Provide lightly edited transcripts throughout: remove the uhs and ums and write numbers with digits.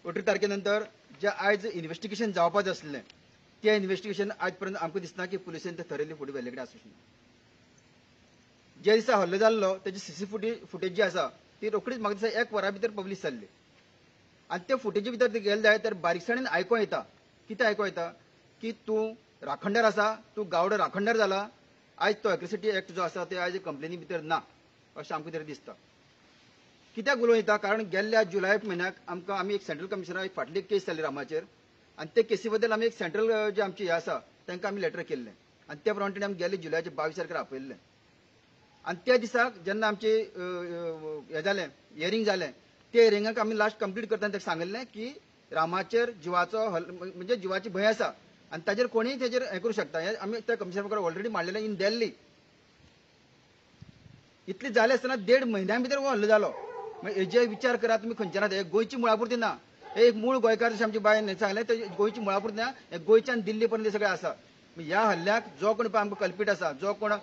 18 तारखे नंतर जे आयज इन्व्हेस्टिगेशन जावपाचें आसलें तें इन्व्हेस्टिगेशन आज पर्यंत आमकां दिसना की पुलिसेन तें थरयली फुडें व्हेल्ले कडेन आसूं. जे दिसा हल्लो जाल्लो तेजी सीसी फुटेज जी आसा ती रोखडीच म्हाका दिसता 1 वरा भितर पब्लीश जाल्ली आनी ते फुटेजी भितर गेले जाय तर बारीकसाणेन आयकों येता. कितें आयकों येता की तूं राखणदार आसा, तूं गावडो राखणदार जाला, आयज तो एट्रोसिटी एक्ट जो आसा ते आयज कंप्लेनी भितर ना अशें आमकां तरी दिसता. कित्याक उलोवं येता कारण गेल्ल्या जुलय म्हयन्याक आमकां आमी एक सेंट्रल कमिशनर एक फाटली केस जाली रामाचेर आनी ते केसी बद्दल आमी एक सेंट्रल जे आमची हे आसा तांकां आमी लेटर केल्लें आनी त्या प्रमाणे तांणी आमी गेल्ले जुलयाच्या 22 तारखेर आपयल्लें आनी त्या दिसाक जेन्ना आमचें हें जालें हियरींग जालें ते हियरिंगाक आमी लास्ट कंप्लीट करतना ताका सांगिल्लें की रामाचेर जिवाचो म्हणजे जिवाची भंय आसा आनी ताजेर कोणीय तेजेर हें करूं शकता. हें आमी त्या कमिशनर कडेन ऑलरेडी मांडलेलें इन दिल्ली. इतली जालें आसतना 1.5 म्हयन्या भितर हो हल्लो जालो. मागीर हेजे विचार करा तुमी खंयच्यान हे गोंयची मुळापुरती ना, हे एक मूळ गोंयकार जशें आमची बायन सांगलें ते गोंयची मुळापुरती ना, हे गोंयच्यान दिल्ली पर्यंत सगळें आसा. ह्या हल्ल्याक जो कोण आमकां कल्पीट आसा, जो कोण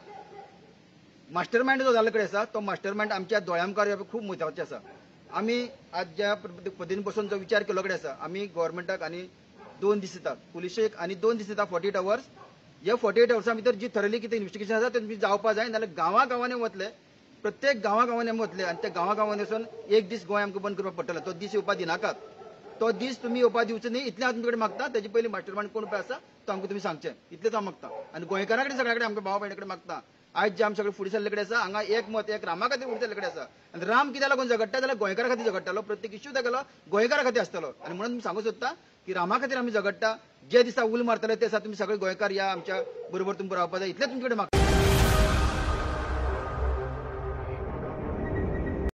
मास्टर मायंड जो जाल्ले कडेन आसा तो मास्टर मायंड आमच्या दोळ्या मुखार खूब म्हत्वाचें आसा. आमी आज ज्या पद्दतीन बसून जो विचार केल्लो कडेन आसा आमी गव्हर्मेंटाक आनी 2 दीस दितात, पुलिशेक आनी 2 दीस दिता 48 अवर्स. ह्या 48 अवर्सां भितर जी थरयली कितें इन्व्हेस्टिगेशन आसा तें तुमी जावपा जाय, नाजाल्यार गांवा गांवांनी वतले, प्रत्येक गांवा गांवांनी आमी वतले आनी त्या गांवा गांवांनी वचून एक दीस गोंय आमकां बंद करपाक पडटलो. तो दीस येवपा दिनाकात, तो दीस तुमी येवपा दिवचो न्ही इतलें हांव तुमचे कडेन मागता. तेजे पयलीं मास्टर मायंड कोण पळय आसा तो आमकां तुमी सांगचें इतलेंच हांव मागता आनी गोंयकारां कडेन सगळ्या कडेन आमकां भाव भयणी कडेन मागता. आयज जे आमी सगळे फुडें सरले कडेन आसा हांगा एक मत एक रामा खातीर फुडें सरले कडेन आसा आनी राम कित्याक लागून झगडटा जाल्यार गोंयकारा खातीर झगडटालो, प्रत्येक इश्यू तागेलो गोंयकारा खातीर आसतलो. आनी म्हणून तुमी सांगूंक सोदता की रामा खातीर आमी झगडटा. जे दिसा उल मारतले ते दिसा तुमी सगळे गोंयकार या आमच्या बरोबर तुमकां रावपा जाय इतलें तुमचे कडेन मागता.